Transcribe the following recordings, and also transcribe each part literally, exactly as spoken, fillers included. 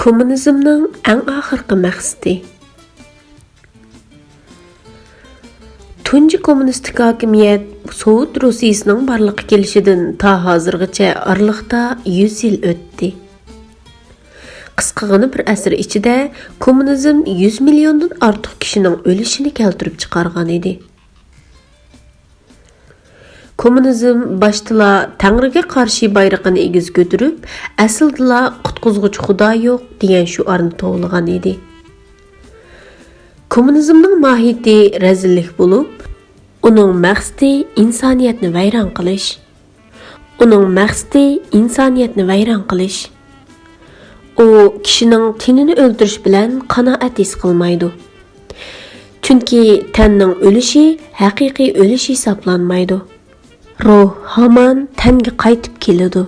كوممۇنىزمنىڭ ئەڭ ئاخىرقى مەقسىتى. تۇنجى كوممۇنىستىك ھاكىمىيەت سوۋېت روسىيىسىنىڭ بارلىققا كېلىشىدىن تا ھازىرغىچە ئارىلىقتا يۈز يىل ئۆتتى. قىسقىغىنە بىر ئەسىر ئىچىدە كوممۇنىزم يۈز مىليوندىن ئارتۇق كىشىنىڭ ئۆلۈشىنى كەلتۈرۈپ چىقارغان ئىدى. كوممۇنىزم باشتىلا تەڭرىگە قارشى بايرىقىنى ئېگىز كۆتۈرۈپ، ئەسلىدىلا قۇتقۇزغۇچى خۇدا يوق دېگەن شوئارنى توۋلىغان ئىدى. كوممۇنىزمنىڭ ماھىيىتى رەزىللىك بولۇپ، ئۇنىڭ مەقسىتى ئىنسانىيەتنى ۋەيران قىلىش. ئۇنىڭ مەقسىتى ئىنسانىيەتنى ۋەيران قىلىش. ئۇ كىشىنىڭ تېنىنى ئۆلتۈرۈش بىلەن قانائەت ھېس قىلمايدۇ. چۈنكى تەننىڭ ئۆلۈشى ھەقىقىي ئۆلۈش ھېسابلانمايدۇ. روھ ھامان تەنگە قايتىپ كېلىدۇ.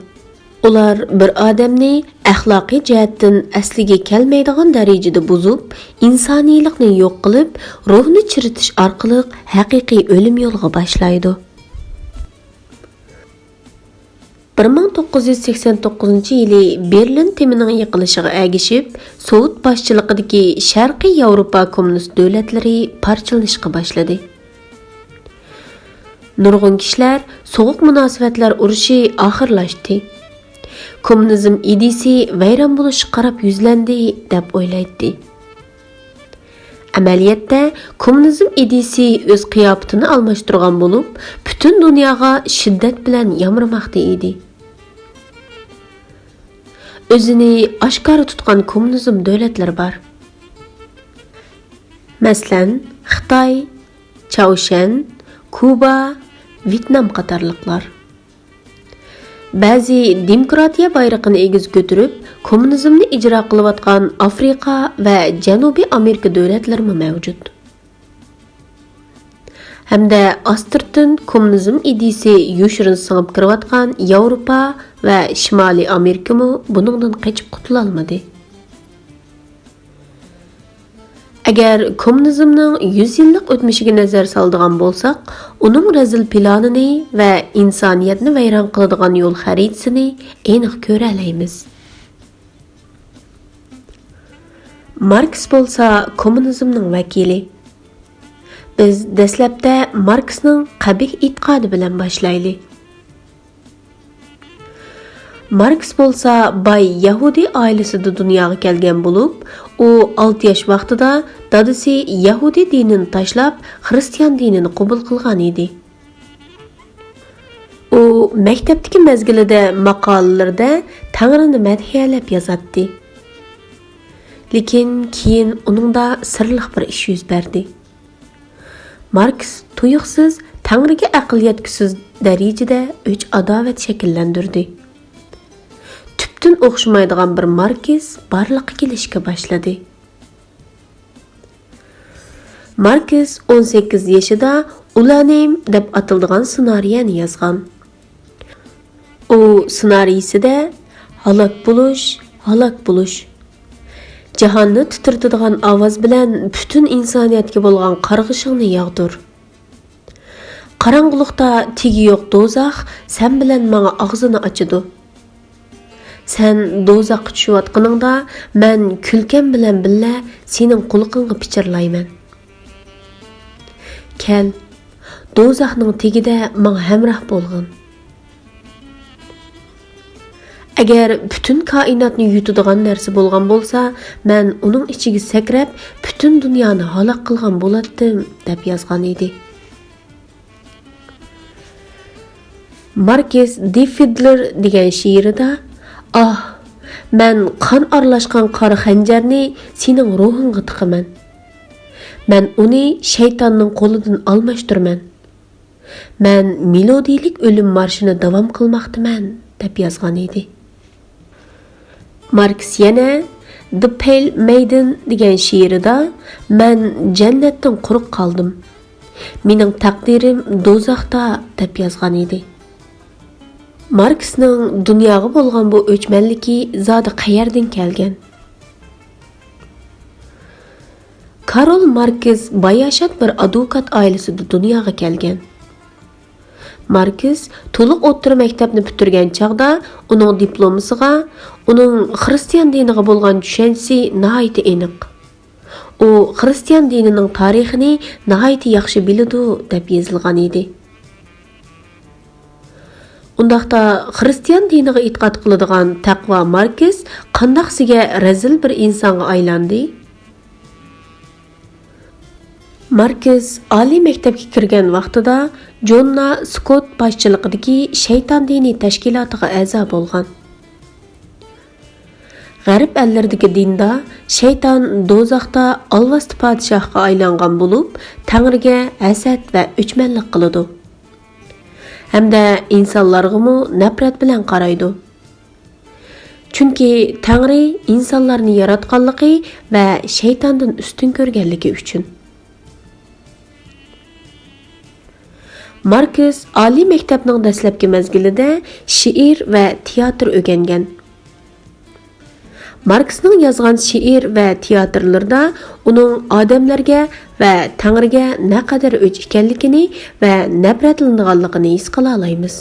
ئۇلار بىر ئادەمنى ئەخلاقىي جەھەتتىن ئەسلىگە كەلمەيدىغان دەرىجىدە بۇزۇپ، ئىنسانىيلىقنى يوق قىلىپ، روھنى چىرىتىش ئارقىلىق ھەقىقىي ئۆلۈم يولىغا باشلايدۇ. بىر مىڭ توققۇز يۈز سەكسەن توققۇزىنچى يىلى بېرلىن تېمىنىڭ يىقىلىشىغا ئەگىشىپ، سوۋېت باشچىلىقىدىكى شەرقىي ياۋروپا كوممۇنىست دۆلەتلىرى پارچىلىنىشقا باشلىدى. نۇرغۇن كىشىلەر سوغۇق مۇناسىۋەتلەر ئۇرۇشى ئاخىرلاشتى، كوممۇنىزم ئىدىيىسى ۋەيران بولۇشقا قاراپ يۈزلەندى، دەپ ئويلايتتى. ئەمەلىيەتتە، كوممۇنىزم ئىدىيىسى ئۆز قىياپىتىنى ئالماشتۇرغان بولۇپ، پۈتۈن دۇنياغا شىددەت بىلەن يامرىماقتا ئىدى. ئۆزىنى ئاشكارا تۇتقان كوممۇنىزم دۆلەتلىرى بار. مەسىلەن، خىتاي، چاۋشيەن، كۇبا، ۋيېتنام قاتارلىقلار. بەزى دېموكراتىيە بايرىقىنى ئېگىز كۆتۈرۈپ، كوممۇنىزمنى ئىجرا قىلىۋاتقان ئافرىقا ۋە جەنۇبىي ئامېرىكا دۆلەتلىرىمۇ مەۋجۇت. ھەمدە ئاستىرتىن كوممۇنىزم ئىدىيىسى يوشۇرۇن سىڭىپ كىرىۋاتقان ياۋروپا ۋە شىمالىي ئامېرىكىمۇ بۇنىڭدىن قېچىپ قۇتۇلالمىدى. ئەگەر كوممۇنىزمنىڭ يۈز يىللىق ئۆتمۈشىگە نەزەر سالىدىغان بولساق، ئۇنىڭ رەزىل پىلانىنى ۋە ئىنسانىيەتنى ۋەيران قىلىدىغان يول خەرىتىسىنى ئېنىق كۆرەلەيمىز. ماركس بولسا كوممۇنىزمنىڭ ۋەكىلى. بىز دەسلەپتە ماركسنىڭ قەبىھ ئېتىقادى بىلەن باشلايلى. ماركس بولسا باي يەھۇدىي ئائىلىسىدە دۇنياغا كەلگەن بولۇپ، ئۇ ئالتە ياش ۋاقتىدا دادىسى يەھۇدىي دىنىنى تاشلاپ، خىرىستىيان دىنىنى قوبۇل قىلغان ئىدى. ئۇ مەكتەپتىكى مەزگىلىدە ماقالىلىرىدە تەڭرىنى مەدھىيەلەپ يازاتتى. لېكىن كېيىن ئۇنىڭدا سىرلىق بىر ئىش يۈز بەردى. ماركس تۇيۇقسىز تەڭرىگە ئەقىل يەتكۈسىز دەرىجىدە ئۆچ-ئاداۋەت شەكىللەندۈردى. تۈپتىن ئوخشىمايدىغان بىر ماركس بارلىققا كېلىشكە باشلىدى. ماركس ئون سەككىز يېشىدا ئۇلانىم دەپ ئاتىلىدىغان سېنارىيەنى يازغان. ئۇ سېنارىيىسىدە «ھالاك بولۇش، ھالاك بولۇش. جاھاننى تىترىتىدىغان ئاۋاز بىلەن پۈتۈن ئىنسانىيەتكە بولغان قارغىشىڭنى ياغدۇر. قاراڭغۇلۇقتا تېگى يوق دوزاخ سەن بىلەن ماڭا ئاغزىنى ئاچىدۇ. سەن دوزاخقا چۈشۈۋاتقىنىڭدا، مەن كۈلكەم بىلەن بىللە سېنىڭ قۇلىقىڭغا پىچىرلايمەن. كەل، دوزاخنىڭ تېگىدە ماڭا ھەمراھ بولغىن. ئەگەر پۈتۈن كائىناتنى يۇتىدىغان نەرسە بولغان بولسا، مەن ئۇنىڭ ئىچىگە سەكرەپ، پۈتۈن دۇنيانى ھالاك قىلغان بولاتتىم» دەپ يازغان ئىدى. ماركس دى فىدلېر دېگەن شېئىرىدا، «ئاھ، مەن قان ئارىلاشقان قارا خەنجەرنى سېنىڭ روھۇڭغا تىقىمەن. مەن ئۇنى شەيتاننىڭ قولىدىن ئالماشتۇرىمەن. مەن مېلودىيىلىك ئۆلۈم مارشىنى داۋام قىلماقتىمەن» دەپ يازغان ئىدى. ماركس يەنە «The Pale Maiden» دېگەن شېئىرىدا، «مەن جەننەتتىن قۇرۇق قالدىم. مېنىڭ تەقدىرىم دوزاختا» دەپ يازغان ئىدى. ماركسنىڭ دۇنياغا بولغان بۇ ئۆچمەنلىكى زادى قەيەردىن كەلگەن؟ كارول ماركس باياشات بىر ئادۋوكات ئائىلىسىدە دۇنياغا كەلگەن. ماركس تولۇق ئوتتۇرا مەكتەپنى پۈتتۈرگەن چاغدا ئۇنىڭ دىپلومىسىغا ئۇنىڭ خىرىستىيان دىنىغا بولغان چۈشەنچىسى ناھايىتى ئېنىق. ئۇ خىرىستىيان دىنىنىڭ تارىخىنى ناھايىتى ياخشى بىلىدۇ، دەپ يېزىلغان ئىدى. ئۇنداقتا خىرىستىيان دىنىغا ئېتىقاد قىلىدىغان تەقۋا ماركس قانداقسىگە رەزىل بىر ئىنسانغا ئايلاندى؟ ماركس ئالىي مەكتەپكە كىرگەن ۋاقتىدا جوننا سكوت باشچىلىقىدىكى شەيتان دىنى تەشكىلاتىغا ئەزا بولغان. غەرب ئەللىرىدىكى دىندا شەيتان دوزاختا ئالۋاستى پادىشاھقا ئايلانغان بولۇپ، تەڭرىگە ھەسەت ۋە ئۆچمەنلىك قىلىدۇ. ھەمدە ئىنسانلارغىمۇ نەپرەت بىلەن قارايدۇ. چۈنكى تەڭرى ئىنسانلارنى ياراتقانلىقى ۋە شەيتاندىن ئۈستۈن كۆرگەنلىكى ئۈچۈن. ماركس ئالىي مەكتەپنىڭ دەسلەپكى مەزگىلىدە شېئىر ۋە تىياتىر ئۆگەنگەن. ماركسنىڭ يازغان شېئىر ۋە تىياتىرلىرىدا ئۇنىڭ ئادەملەرگە ۋە تەڭرىگە نەقەدەر ئۆچ ئىكەنلىكىنى ۋە نەپرەتلىنىدىغانلىقىنى ھېس قىلالايمىز.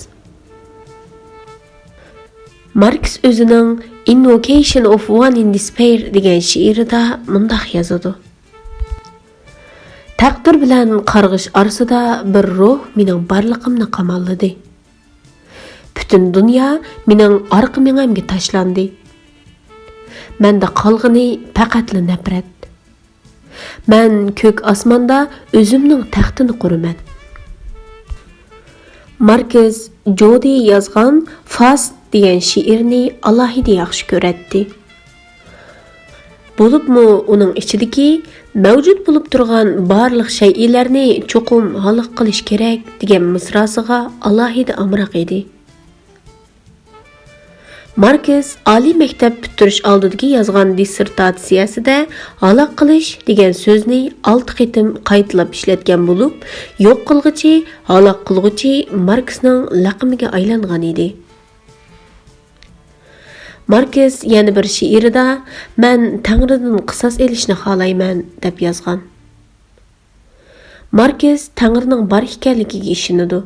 ماركس ئۆزىنىڭ Invocation of One in Despair دېگەن شېئىرىدا مۇنداق يازىدۇ: «تەقدىر بىلەن قارغىش ئارىسىدا بىر روھ مېنىڭ بارلىقىمنى قاماللىدى. پۈتۈن دۇنيا مېنىڭ ئارقا مېڭەمگە تاشلاندى. مەندە قالغىنى پەقەتلا نەپرەت. مەن كۆك ئاسماندا ئۆزۈمنىڭ تەختىنى قۇرىمەن.» ماركس جودى يازغان فاست دېگەن شېئىرنى ئالاھىدە ياخشى كۆرەتتى. بولۇپمۇ ئۇنىڭ ئىچىدىكى «مەۋجۇت بولۇپ تۇرغان بارلىق شەيئىلەرنى چوقۇم ھالاك قىلىش كېرەك» دېگەن مىسراسىغا ئالاھىدە ئامراق ئىدى. ماركس ئالىي مەكتەپ پۈتتۈرۈش ئالدىدىكى يازغان دىسسېرتاتسىيەسىدە «ھالاك قىلىش» دېگەن سۆزنى ئالتە قېتىم قايتىلاپ ئىشلەتكەن بولۇپ، يوق قىلغۇچى، ھالاك قىلغۇچى ماركسنىڭ لەقىمىگە ئايلانغان ئىدى. ماركس يەنە بىر شېئىرىدا «مەن تەڭرىدىن قىساس ئېلىشنى خالايمەن» دەپ يازغان. ماركس تەڭرىنىڭ بار ئىكەنلىكىگە ئىشىنىدۇ.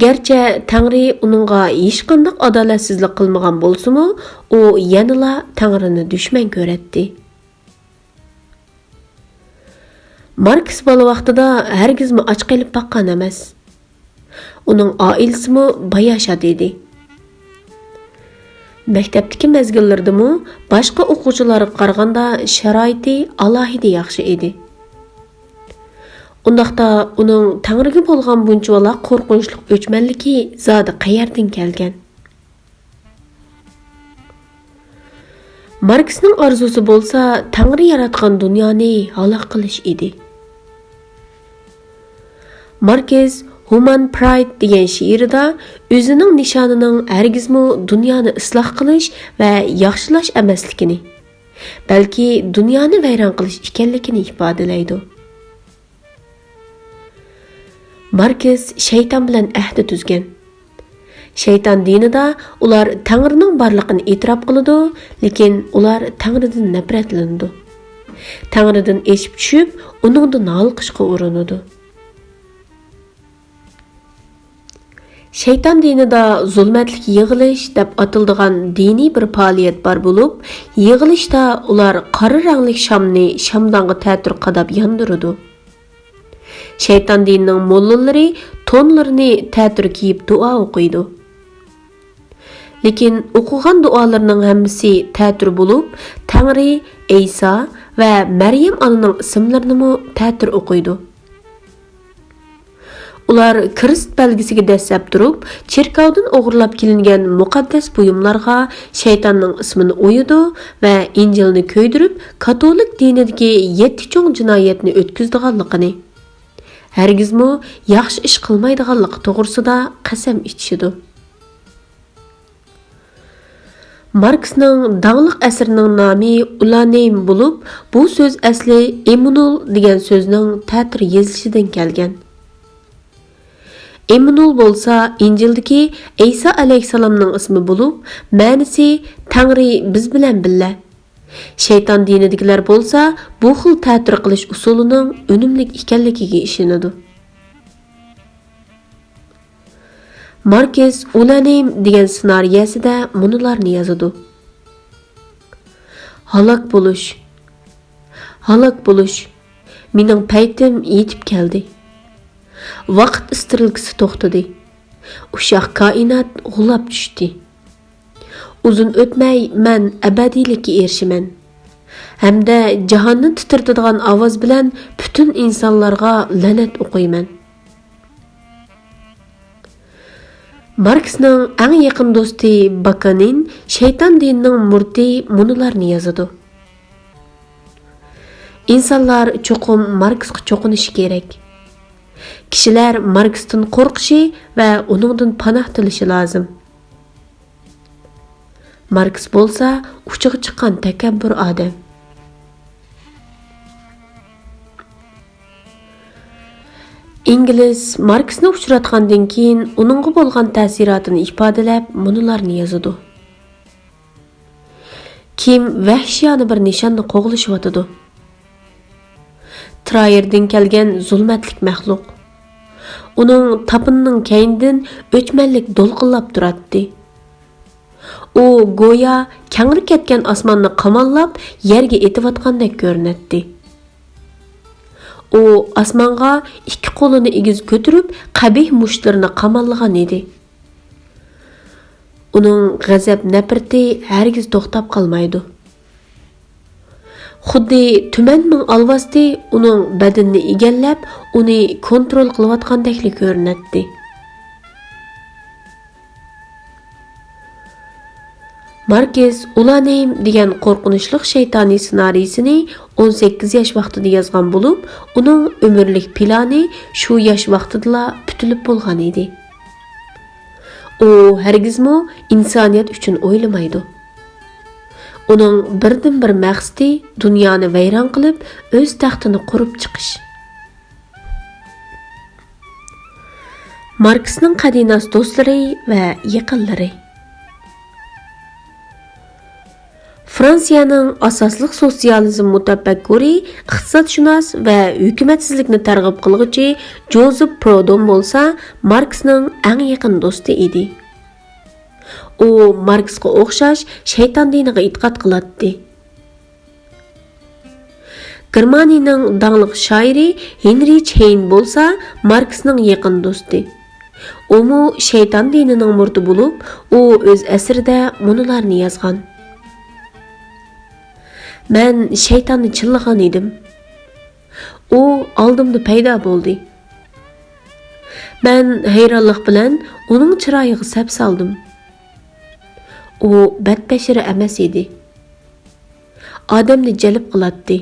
گەرچە تەڭرى ئۇنىڭغا ھېچقانداق ئادالەتسىزلىك قىلمىغان بولسىمۇ، ئۇ يەنىلا تەڭرىنى دۈشمەن كۆرەتتى. ماركس بالا ۋاقتىدا ھەرگىزمۇ ئاچ قېلىپ باققان ئەمەس. ئۇنىڭ ئائىلىسىمۇ باياشات ئىدى. مەكتەپتىكى مەزگىللىرىدىمۇ باشقا ئوقۇغۇچىلارغا قارىغاندا شارائىتى ئالاھىدە ياخشى ئىدى. ئۇنداقتا ئۇنىڭ تەڭرىگە بولغان بۇنچىۋالا قورقۇنچلۇق ئۆچمەنلىكى زادى قەيەردىن كەلگەن؟ ماركسنىڭ ئارزۇسى بولسا تەڭرى ياراتقان دۇنيانى ھالاك قىلىش ئىدى. ماركس ھۇمان پرايد دېگەن شېئىرىدا ئۆزىنىڭ نىشانىنىڭ ھەرگىزمۇ دۇنيانى ئىسلاھ قىلىش ۋە ياخشىلاش ئەمەسلىكىنى، بەلكى دۇنيانى ۋەيران قىلىش ئىكەنلىكىنى ئىپادىلەيدۇ. ماركس شەيتان بىلەن ئەھدە تۈزگەن. شەيتان دىنىدا ئۇلار تەڭرىنىڭ بارلىقىنى ئېتىراپ قىلىدۇ، لېكىن ئۇلار تەڭرىدىن نەپرەتلىنىدۇ. تەڭرىدىن ئېشىپ چۈشۈپ، ئۇنىڭدىن ھالقىشقا ئۇرۇنىدۇ. شەيتان دىنىدا زۇلمەتلىك يىغىلىش دەپ ئاتىلىدىغان دىنىي بىر پائالىيەت بار بولۇپ، يىغىلىشتا ئۇلار قارا رەڭلىك شامنى شامدانغا تەتۈر قاداپ ياندۇرىدۇ. شەيتان دىنىنىڭ موللىلىرى تونلىرىنى تەتۈر كىيىپ دۇئا ئوقۇيدۇ. لېكىن ئوقۇغان دۇئالىرىنىڭ ھەممىسى تەتۈر بولۇپ، تەڭرى، ئەيسا ۋە مەريەم ئانىنىڭ ئىسىملىرىنىمۇ تەتۈر ئوقۇيدۇ. ئۇلار كىرىست بەلگىسىگە دەسسەپ تۇرۇپ، چېركاۋدىن ئوغرىلاپ كېلىنگەن مۇقەددەس بۇيۇملارغا شەيتاننىڭ ئىسمىنى ئويىدۇ ۋە ئىنجىلنى كۆيدۈرۈپ، كاتولىك دىنىدىكى يەتتە چوڭ جىنايەتنى ئۆتكۈزىدىغانلىقىنى، ھەرگىزمۇ ياخشى ئىش قىلمايدىغانلىقى توغرىسىدا قەسەم ئىچىشىدۇ. ماركسنىڭ داڭلىق ئەسىرىنىڭ نامى ئۇلانېيم بولۇپ، بۇ سۆز ئەسلى ئېممۇنۇل دېگەن سۆزنىڭ تەتۈر يېزىلىشىدىن كەلگەن. ئېممۇنۇل بولسا ئىنجىلدىكى ئەيسا ئەلەيھىسسالامنىڭ ئىسمى بولۇپ، مەنىسى تەڭرى بىز بىلەن بىللە. شەيتان دىنىدىكىلەر بولسا بۇ خىل تەتۈر قىلىش ئۇسۇلىنىڭ ئۈنۈملۈك ئىكەنلىكىگە ئىشىنىدۇ. ماركس ئۇلانىم دېگەن سېنارىيەسىدە مۇنۇلارنى يازىدۇ: ھالاك بولۇش، ھالاك بولۇش، مېنىڭ پەيتىم يېتىپ كەلدى. ۋاقىت ئىسترېلكىسى توختىدى. ئۇششاق كائىنات غۇلاپ چۈشتى. ئۇزۇن ئۆتمەي مەن ئەبەدىيلىككە ئېرىشىمەن ھەمدە جاھاننى تىترىتىدىغان ئاۋاز بىلەن پۈتۈن ئىنسانلارغا لەنەت ئوقۇيمەن. ماركسنىڭ ئەڭ يېقىن دوستى باكانىن شەيتان دىنىنىڭ مۇرىتى مۇنۇلارنى يازىدۇ: ئىنسانلار چوقۇم ماركسقا چوقۇنۇشى كېرەك. كىشىلەر ماركستىن قورقۇشى ۋە ئۇنىڭدىن پاناھ تىلىشى لازىم. ماركس بولسا ئۇچىغا چىققان تەكەببۇر ئادەم. ئىنگلىز ماركسنى ئۇچراتقاندىن كېيىن ئۇنىڭغا بولغان تەسىراتىنى ئىپادىلەپ مۇنۇلارنى يازىدۇ: كىم ۋەھشىيانە بىر نىشاننى قوغلىشىۋاتىدۇ. ترايېردىن كەلگەن زۇلمەتلىك مەخلۇق. ئۇنىڭ تاپىنىنىڭ كەينىدىن ئۆچمەنلىك دولقۇنلاپ تۇراتتى. ئۇ گويا كەڭرى كەتكەن ئاسماننى قاماللاپ يەرگە ئېتىۋاتقاندەك كۆرۈنەتتى. ئۇ ئاسمانغا ئىككى قولىنى ئېگىز كۆتۈرۈپ، قەبىھ مۇشتلىرىنى قاماللىغان ئىدى. ئۇنىڭ غەزەپ نەپرىتى ھەرگىز توختاپ قالمايدۇ. خۇددى تۈمەن مىڭ ئالۋاستى ئۇنىڭ بەدىنىنى ئىگىلەپ، ئۇنى كونترول قىلىۋاتقاندەكلا كۆرۈنەتتى. ماركس ئۇلانىم دېگەن قورقۇنچلۇق شەيتانىي سېنارىيىسىنى ئون سەككىز ياش ۋاقتىدا يازغان بولۇپ، ئۇنىڭ ئۆمۈرلۈك پىلانى شۇ ياش ۋاقتىدىلا پۈتۈلۈپ بولغان ئىدى. ئۇ ھەرگىزمۇ ئىنسانىيەت ئۈچۈن ئويلىمايدۇ. ئۇنىڭ بىردىنبىر مەقسىتى دۇنيانى ۋەيران قىلىپ، ئۆز تەختىنى قۇرۇپ چىقىش. ماركسنىڭ قەدىناس دوستلىرى ۋە يېقىنلىرى. فرانسىيەنىڭ ئاساسلىق سوتسىيالىزم مۇتەپەككۇرى، ئىقتىسادشۇناس ۋە ھۆكۈمەتسىزلىكنى تەرغىب قىلغۇچى جوزېپ پرودوم بولسا ماركسنىڭ ئەڭ يېقىن دوستى ئىدى. ئۇ ماركسقا ئوخشاش شەيتان دىنىغا ئېتىقاد قىلاتتى. گېرمانىيىنىڭ داڭلىق شائىرى ھېنرىچ ھېين بولسا ماركسنىڭ يېقىن دوستى. ئۇمۇ شەيتان دىنىنىڭ مۇرىتى بولۇپ، ئۇ ئۆز ئەسىرىدە مۇنۇلارنى يازغان: مەن شەيتاننى چىللىغان ئىدىم. ئۇ ئالدىمدا پەيدا بولدى. مەن ھەيرانلىق بىلەن ئۇنىڭ چىرايىغا سەپسالدىم. ئۇ بەتبەشىرە ئەمەس ئىدى. ئادەمنى جەلپ قىلاتتى.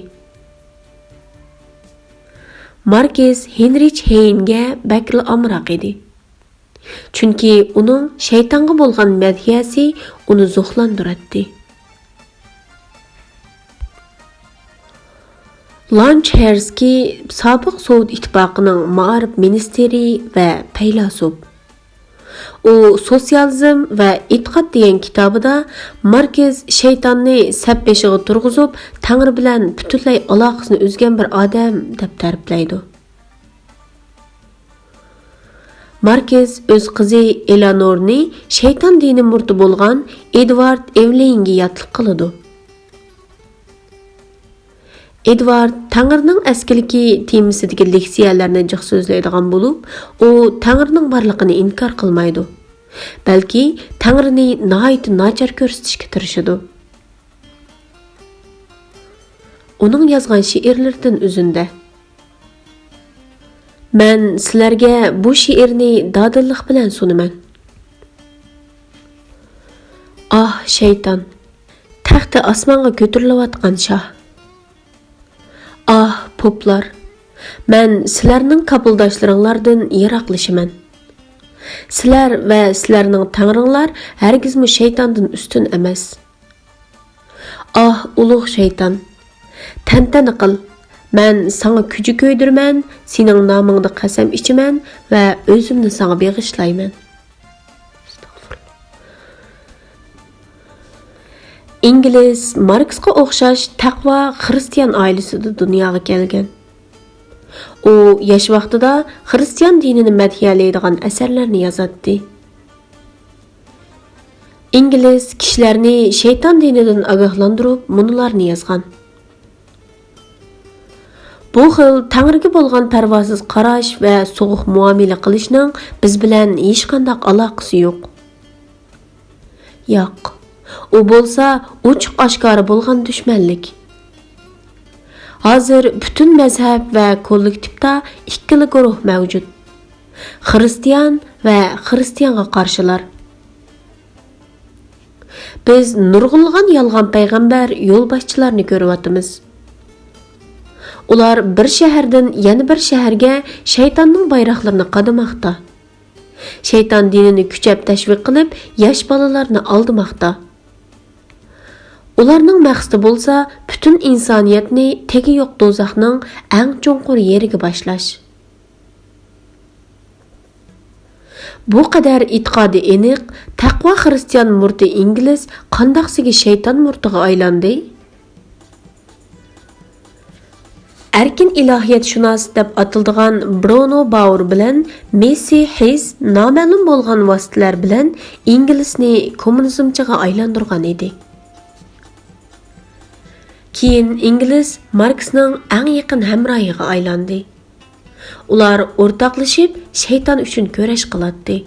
ماركس ھېنرىچ ھېينگە بەكلا ئامراق ئىدى. چۈنكى ئۇنىڭ شەيتانغا بولغان مەدھىيەسى ئۇنى زوقلاندۇراتتى. لانچ ھېرسكى، سابىق سوۋېت ئىتتىپاقىنىڭ مائارىپ مىنىستىرى ۋە پەيلاسوپ. ئۇ سوتسىيالىزم ۋە ئېتىقاد دېگەن كىتابىدا ماركس شەيتاننى سەپ بېشىغا تۇرغۇزۇپ، تەڭرى بىلەن پۈتۈنلەي ئالاقىسىنى ئۈزگەن بىر ئادەم دەپ تەرىپلەيدۇ. ماركس ئۆز قىزى ئېلانورنى شەيتان دىنى مۇرىتى بولغان ئېدۋارد ئېۋلىنگە ياتلىق قىلىدۇ. ئېدۋارد تەڭرىنىڭ ئەسكىلىكى تېمىسىدىكى لېكسىيەلەرنى جىق سۆزلەيدىغان بولۇپ، ئۇ تەڭرىنىڭ بارلىقىنى ئىنكار قىلمايدۇ، بەلكى تەڭرىنى ناھايىتى ناچار كۆرسىتىشكە تىرىشىدۇ. ئۇنىڭ يازغان شېئىرلىرىدىن ئۈزۈندە. مەن سىلەرگە بۇ شېئىرنى دادىللىق بىلەن سۇنىمەن. ئاھ، شەيتان! تەختى ئاسمانغا كۆتۈرۈلۈۋاتقان شاھ! ئاھ، پوپلار! مەن سىلەرنىڭ كاپىلداشلىرىڭلاردىن يىراقلىشىمەن. سىلەر ۋە سىلەرنىڭ تەڭرىڭلار ھەرگىزمۇ شەيتاندىن ئۈستۈن ئەمەس. ئاھ، ئۇلۇغ شەيتان! تەنتەنە قىل! مەن ساڭا كۈجە كۆيدۈرىمەن، سېنىڭ نامىڭدا قەسەم ئىچىمەن ۋە ئۆزۈمنى ساڭا بېغىشلايمەن. ئىنگلىز ماركسقا ئوخشاش تەقۋا خىرىستىيان ئائىلىسىدە دۇنياغا كەلگەن. ئۇ ياش ۋاقتىدا خىرىستىيان دىنىنى مەدھىيەلەيدىغان ئەسەرلەرنى يازاتتى. ئىنگلىز كىشىلەرنى شەيتان دىنىدىن ئاگاھلاندۇرۇپ مۇنۇلارنى يازغان: بۇ خىل تەڭرىگە بولغان پەرۋاسىز قاراش ۋە سوغۇق مۇئامىلە قىلىشنىڭ بىز بىلەن ھېچقانداق ئالاقىسى يوق. ياق، ئۇ بولسا ئوچۇق-ئاشكارا بولغان دۈشمەنلىك. ھازىر پۈتۈن مەزھەپ ۋە كوللېكتىپتا ئىككىلا گۇرۇھ مەۋجۇت: خىرىستىيان ۋە خىرىستىيانغا قارشىلار. بىز نۇرغۇنلىغان يالغان پەيغەمبەر، يولباشچىلارنى كۆرۈۋاتىمىز. ئۇلار بىر شەھەردىن يەنە بىر شەھەرگە شەيتاننىڭ بايراقلىرىنى قادىماقتا. شەيتان دىنىنى كۈچەپ تەشۋىق قىلىپ، ياش بالىلارنى ئالدىماقتا. ئۇلارنىڭ مەقسىتى بولسا پۈتۈن ئىنسانىيەتنى تېگى يوق دوزاخنىڭ ئەڭ چوڭقۇر يېرىگە باشلاش. بۇ قەدەر ئېتىقادى ئېنىق، تەقۋا خىرىستىيان مۇرتى ئىنگلىز قانداقسىگە شەيتان مۇرتىغا ئايلاندى؟ ئەركىن ئىلاھىيەتشۇناس دەپ ئاتىلىدىغان برونو باۋۇر بىلەن مېسسى ھېيز نامەلۇم بولغان ۋاسىتىلەر بىلەن ئىنگلىزنى كوممۇنىزمچىغا ئايلاندۇرغان ئىدى. كېيىن ئىنگلىز ماركسنىڭ ئەڭ يېقىن ھەمراھىغا ئايلاندى. ئۇلار ئورتاقلىشىپ شەيتان ئۈچۈن كۈرەش قىلاتتى.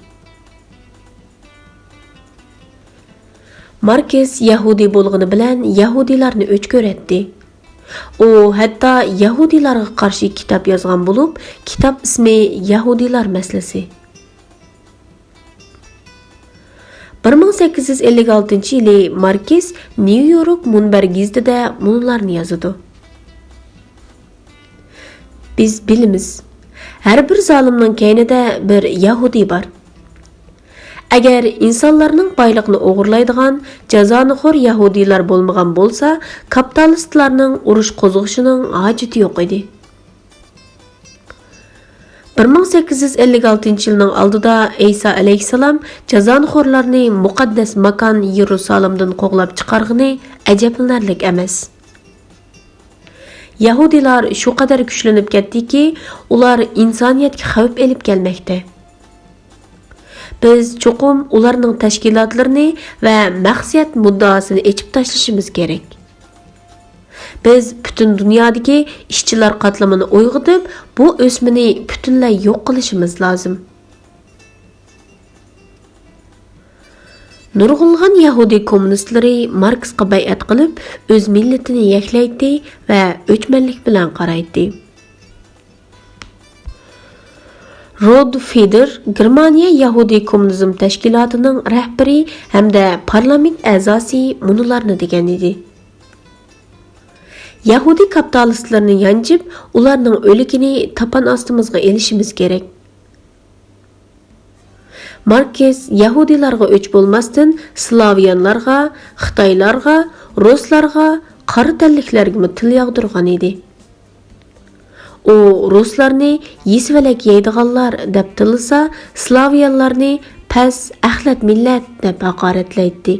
ماركس يەھۇدىي بولغىنى بىلەن يەھۇدىيلارنى ئۆچ كۆرەتتى. ئۇ ھەتتا يەھۇدىيلارغا قارشى كىتاب يازغان بولۇپ، كىتاب ئىسمى يەھۇدىيلار مەسىلىسى. بىر مىڭ سەككىز يۈز ئەللىك ئالتىنچى يىلى ماركس نيۇ يورك مۇنبەر گېزىتىدە مۇنۇلارنى يازىدۇ: بىز بىلىمىز، ھەر بىر زالىمنىڭ كەينىدە بىر يەھۇدىي بار. ئەگەر ئىنسانلارنىڭ بايلىقىنى ئوغرىلايدىغان جازانىخور يەھۇدىيلار بولمىغان بولسا، كاپىتالىستلارنىڭ ئۇرۇش قوزغىشىنىڭ ھاجىتى يوق ئىدى. بىر مىڭ سەككىز يۈز ئەللىك ئالتىنچى يىلنىڭ ئالدىدا ئەيسا ئەلەيھىسسالام جازانىخورلارنى مۇقەددەس ماكان يېرۇسالىمدىن قوغلاپ چىقارغىنى ئەجەبلىنەرلىك ئەمەس. يەھۇدىيلار شۇ قەدەر كۈچلىنىپ كەتتىكى، ئۇلار ئىنسانىيەتكە خەۋپ ئېلىپ كەلمەكتە. بىز چوقۇم ئۇلارنىڭ تەشكىلاتلىرىنى ۋە مەقسەت مۇددىئاسىنى ئېچىپ تاشلىشىمىز كېرەك. بىز پۈتۈن دۇنيادىكى ئىشچىلار قاتلىمىنى ئويغىتىپ، بۇ ئۆسمىنى پۈتۈنلەي يوق قىلىشىمىز لازىم. نۇرغۇنلىغان يەھۇدىي كوممۇنىستلىرى ماركسقا بەيئەت قىلىپ، ئۆز مىللىتىنى يەكلەيتتى ۋە ئۆچمەنلىك بىلەن قارايتتى. رود فېدېر گېرمانىيە يەھۇدىي كوممۇنىزم تەشكىلاتىنىڭ رەھبىرى ھەمدە پارلامېنت ئەزاسى مۇنۇلارنى دېگەن ئىدى: يەھۇدىي كاپىتالىستلىرىنى يانچىپ، ئۇلارنىڭ ئۆلۈكىنى تاپان ئاستىمىزغا ئېلىشىمىز كېرەك. ماركس يەھۇدىيلارغا ئۆچ بولماستىن، سلاۋيانلارغا، خىتايلارغا، رۇسلارغا، قارا تەنلىكلەرگىمۇ تىل ياغدۇرغان ئىدى. ئۇ رۇسلارنى يېسىۋەلەك يەيدىغانلار دەپ تىللىسا، سلاۋيانلارنى پەس، ئەخلەت مىللەت دەپ ھاقارەتلەيتتى.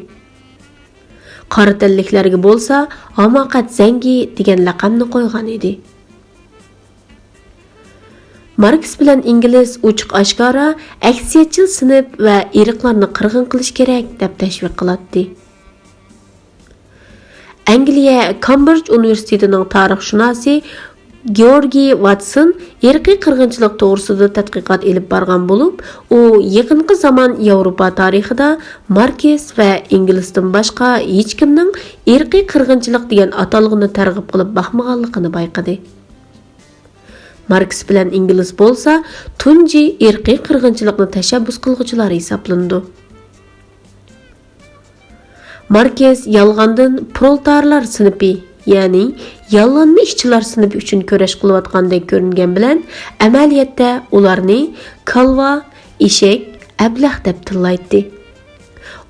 قارا تەنلىكلەرگە بولسا ھاماقەت زەڭگى دېگەن لەقەمنى قويغان ئىدى. ماركس بىلەن ئىنگلىز ئوچۇق-ئاشكارا ئەكسىيەتچىل سىنىپ ۋە ئىرقلارنى قىرغىن قىلىش كېرەك دەپ تەشۋىق قىلاتتى. ئەنگلىيە كامبرىج ئۇنىۋېرسىتېتىنىڭ تارىخشۇناسى گېئورگىي ۋاتسون ئىرقىي قىرغىنچىلىق توغرىسىدا تەتقىقات ئېلىپ بارغان بولۇپ، ئۇ يېقىنقى زامان ياۋروپا تارىخىدا ماركس ۋە ئىنگلىزدىن باشقا ھېچكىمنىڭ ئىرقىي قىرغىنچىلىق دېگەن ئاتالغۇنى تەرغىب قىلىپ باقمىغانلىقىنى بايقىدى. ماركس بىلەن ئىنگلىز بولسا تۇنجى ئىرقىي قىرغىنچىلىقنى تەشەببۇس قىلغۇچىلار ھېسابلىنىدۇ. ماركس يالغاندىن پرولېتارلار سىنىپى، يەنى ياللانما ئىشچىلار سىنىپى ئۈچۈن كۈرەش قىلىۋاتقاندەك كۆرۈنگەن بىلەن، ئەمەلىيەتتە ئۇلارنى كالۋا، ئېشەك، ئەبلەخ دەپ تىللايتتى.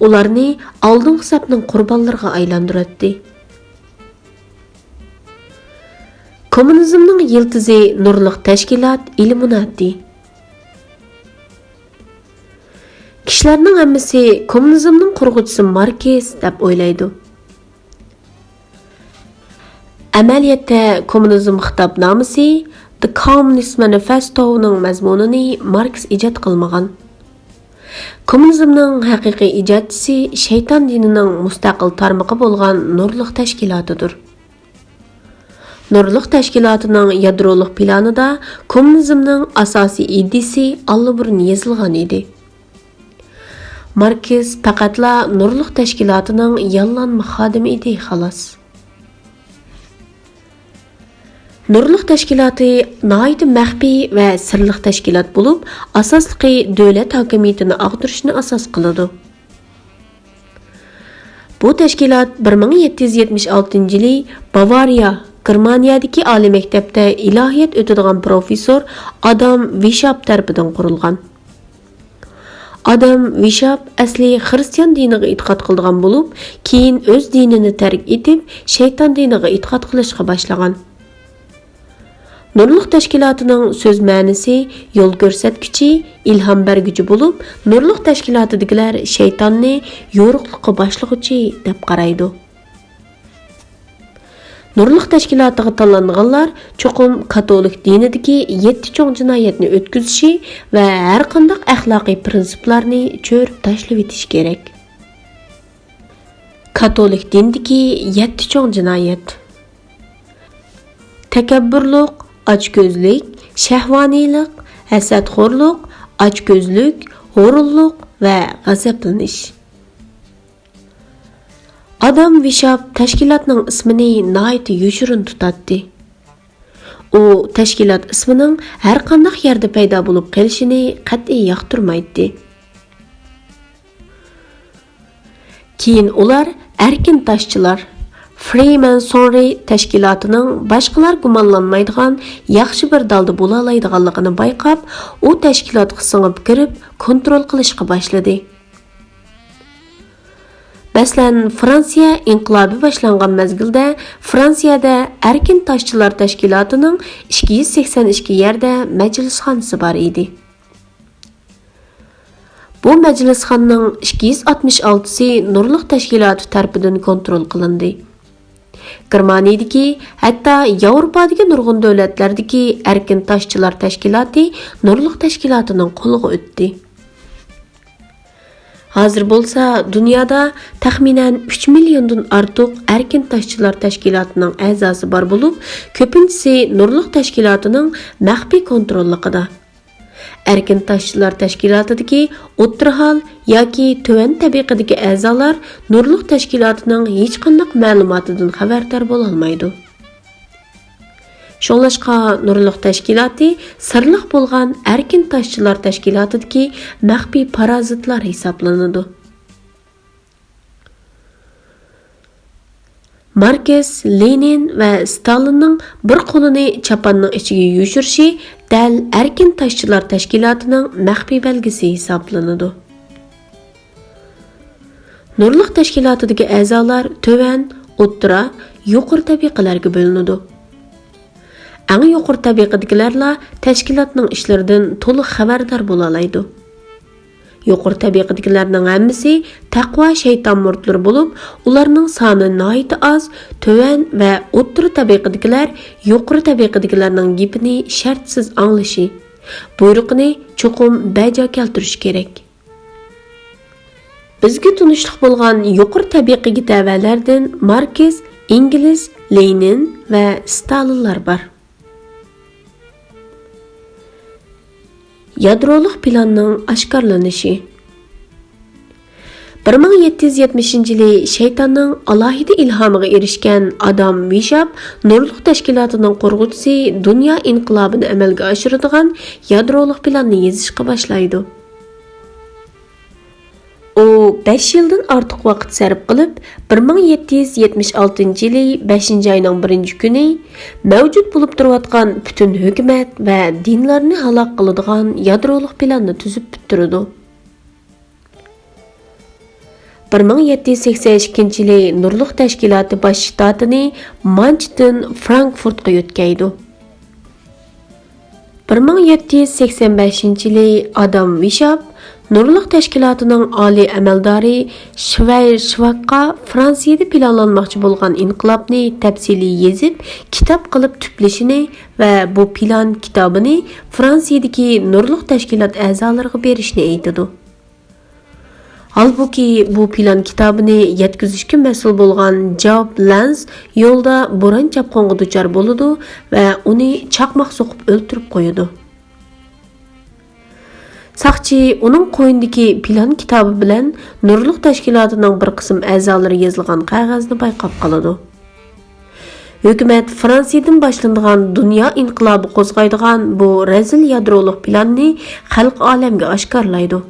ئۇلارنى ئالدىنقى سەپنىڭ قۇربانلىرىغا ئايلاندۇراتتى. كوممۇنىزمنىڭ يىلتىزى نۇرلۇق تەشكىلات ئىللۇمىناتى. كىشىلەرنىڭ ھەممىسى كوممۇنىزمنىڭ قۇرغۇچىسى ماركس دەپ ئويلايدۇ. ئەمەلىيەتتە كوممۇنىزم خىتابنامىسى، The Communist Manifesto نىڭ مەزمۇنىنى ماركس ئىجاد قىلمىغان. كوممۇنىزمنىڭ ھەقىقىي ئىجادچىسى شەيتان دىنىنىڭ مۇستەقىل تارمىقى بولغان نۇرلۇق تەشكىلاتىدۇر. نۇرلۇق تەشكىلاتىنىڭ يادرولۇق پىلانىدا كوممۇنىزمنىڭ ئاساسىي ئىدىيىسى ئاللىبۇرۇن يېزىلغان ئىدى. ماركس پەقەتلا نۇرلۇق تەشكىلاتىنىڭ ياللانما خادىمى ئىدى، خالاس. نۇرلۇق تەشكىلاتى ناھايىتى مەخپىي ۋە سىرلىق تەشكىلات بولۇپ، ئاساسلىقى دۆلەت ھاكىمىيىتىنى ئاغدۇرۇشنى ئاساس قىلىدۇ. بۇ تەشكىلات بىر مىڭ يەتتە يۈز يەتمىش ئالتىنچى يىلى باۋارىيە، گېرمانىيەدىكى ئالىي مەكتەپتە ئىلاھىيات ئۆتىدىغان پروفېسسور ئادام ۋىشاپ تەرىپىدىن قۇرۇلغان. ئادام ۋىشاپ ئەسلى خىرىستىيان دىنىغا ئېتىقاد قىلىدىغان بولۇپ، كېيىن ئۆز دىنىنى تەرك ئېتىپ، شەيتان دىنىغا ئېتىقاد قىلىشقا باشلىغان. نۇرلۇق تەشكىلاتىنىڭ سۆز مەنىسى يول كۆرسەتكۈچى، ئىلھام بەرگۈچى بولۇپ، نۇرلۇق تەشكىلاتىدىكىلەر شەيتاننى يورۇقلۇققا باشلىغۇچى دەپ قارايدۇ. نۇرلۇق تەشكىلاتىغا تاللانغانلار چوقۇم كاتولىك دىنىدىكى يەتتە چوڭ جىنايەتنى ئۆتكۈزۈشى ۋە ھەرقانداق ئەخلاقىي پىرىنسىپلارنى چۆرۈپ تاشلىۋېتىشى كېرەك. كاتولىك دىندىكى يەتتە چوڭ جىنايەت. تەكەببۇرلۇق، ئاچكۆزلۈك، شەھۋانىيلىق، ھەسەتخورلۇق، ئاچكۆزلۈك، ھۇرۇنلۇق ۋە غەزەپلىنىش. ئادام ۋىشاپ تەشكىلاتنىڭ ئىسمىنى ناھايىتى يوشۇرۇن تۇتاتتى. ئۇ تەشكىلات ئىسمىنىڭ ھەرقانداق يەردە پەيدا بولۇپ قېلىشىنى قەتئىي ياقتۇرمايتتى. كېيىن ئۇلار ئەركىن تاشچىلار، فرىمەنسونرى تەشكىلاتىنىڭ باشقىلار گۇمانلانمايدىغان ياخشى بىر دالدا بولالايدىغانلىقىنى بايقاپ، ئۇ تەشكىلاتقا سىڭىپ كىرىپ، كونترول قىلىشقا باشلىدى. مەسىلەن، فرانسىيە ئىنقىلابى باشلانغان مەزگىلدە فرانسىيەدە ئەركىن تاشچىلار تەشكىلاتىنىڭ ئىككى يۈز سەكسەن ئىككى يەردە مەجلىسخانىسى بار ئىدى. بۇ مەجلىسخانىنىڭ ئىككى يۈز ئاتمىش ئالتىسى نۇرلۇق تەشكىلاتى تەرىپىدىن كونترول قىلىندى. گېرمانىيىدىكى، ھەتتا ياۋروپادىكى نۇرغۇن دۆلەتلەردىكى ئەركىن تاشچىلار تەشكىلاتى نۇرلۇق تەشكىلاتىنىڭ قولىغا ئۆتتى. ھازىر بولسا دۇنيادا تەخمىنەن ئۈچ مىليوندىن ئارتۇق ئەركىن تاشچىلار تەشكىلاتىنىڭ ئەزاسى بار بولۇپ، كۆپىنچىسى نۇرلۇق تەشكىلاتىنىڭ مەخپىي كونتروللۇقىدا. ئەركىن تاشچىلار تەشكىلاتىدىكى ئوتتۇرا ھال ياكى تۆۋەن تەبىقىدىكى ئەزالار نۇرلۇق تەشكىلاتىنىڭ ھېچقانداق مەلۇماتىدىن خەۋەردار بولالمايدۇ. شۇڭلاشقا نۇرلۇق تەشكىلاتى سىرلىق بولغان ئەركىن تاشچىلار تەشكىلاتىدىكى مەخپىي پارازىتلار ھېسابلىنىدۇ. ماركس، لېنىن ۋە ستالىننىڭ بىر قولىنى چاپاننىڭ ئىچىگە يوشۇرۇشى دەل ئەركىن تاشچىلار تەشكىلاتىنىڭ مەخپىي بەلگىسى ھېسابلىنىدۇ. نۇرلۇق تەشكىلاتىدىكى ئەزالار تۆۋەن، ئوتتۇرا، يۇقىرى تەبىقىلەرگە بۆلۈنىدۇ. ئەڭ يۇقىرى تەبىقىدىكىلەرلا تەشكىلاتنىڭ ئىشلىرىدىن تولۇق خەۋەردار بولالايدۇ. يۇقىرى تەبىقىدىكىلەرنىڭ ھەممىسى تەقۋا شەيتان مۇرىتلىرى بولۇپ، ئۇلارنىڭ سانى ناھايىتى ئاز، تۆۋەن ۋە ئوتتۇرا تەبىقىدىكىلەر يۇقىرى تەبىقىدىكىلەرنىڭ گېپىنى شەرتسىز ئاڭلىشى، بۇيرۇقىنى چوقۇم بەجا كەلتۈرۈشى كېرەك. بىزگە تونۇشلۇق بولغان يۇقىرى تەبىقىگە تەۋەلەردىن ماركس، ئېنگېلس، لېنىن ۋە ستالىنلار بار. يادرولۇق پىلاننىڭ ئاشكارىلىنىشى. بىر مىڭ يەتتە يۈز يەتمىشىنچى يىلى شەيتاننىڭ ئالاھىدە ئىلھامىغا ئېرىشكەن ئادام ۋىشاپ نۇرلۇق تەشكىلاتىنىڭ قۇرغۇچىسى دۇنيا ئىنقىلابىنى ئەمەلگە ئاشۇرىدىغان يادرولۇق پىلاننى يېزىشقا باشلايدۇ. ئۇ بەش يىلدىن ئارتۇق ۋاقىت سەرپ قىلىپ، بىر مىڭ يەتتە يۈز يەتمىش ئالتىنچى يىلى بەشىنچى ئاينىڭ بىرىنچى كۈنى مەۋجۇت بولۇپ تۇرۇۋاتقان پۈتۈن ھۆكۈمەت ۋە دىنلارنى ھالاك قىلىدىغان يادرولۇق پىلاننى تۈزۈپ پۈتتۈرىدۇ. بىر مىڭ يەتتە يۈز سەكسەن ئىككىنچى يىلى نۇرلۇق تەشكىلاتى باش شتاتىنى مانچتىن فرانكفورتقا يۆتكەيدۇ. بىر مىڭ يەتتە يۈز سەكسەن بەشىنچى يىلى ئادام ۋىشاپ نۇرلۇق تەشكىلاتىنىڭ ئالىي ئەمەلدارى شۋەيرشۋاكقا فرانسىيىدە پىلانلانماقچى بولغان ئىنقىلابنى تەپسىلىي يېزىپ، كىتاب قىلىپ تۈپلىشىنى ۋە بۇ پىلان كىتابىنى فرانسىيىدىكى نۇرلۇق تەشكىلات ئەزالىرىغا بېرىشنى ئېيتىدۇ. ھالبۇكى، بۇ پىلان كىتابىنى يەتكۈزۈشكە مەسئۇل بولغان جاۋاب لەنس يولدا بوران-چاپقۇنغا دۇچار بولىدۇ ۋە ئۇنى چاقماق سوقۇپ ئۆلتۈرۈپ قويىدۇ. ساقچى ئۇنىڭ قوينىدىكى پىلان كىتابى بىلەن نۇرلۇق تەشكىلاتىنىڭ بىر قىسىم ئەزالىرى يېزىلغان قەغەزنى بايقاپ قالىدۇ. ھۆكۈمەت فرانسىيەدىن باشلىنىدىغان دۇنيا ئىنقىلابى قوزغايدىغان بۇ رەزىل يادرولۇق پىلاننى خەلق ئالەمگە ئاشكارىلايدۇ.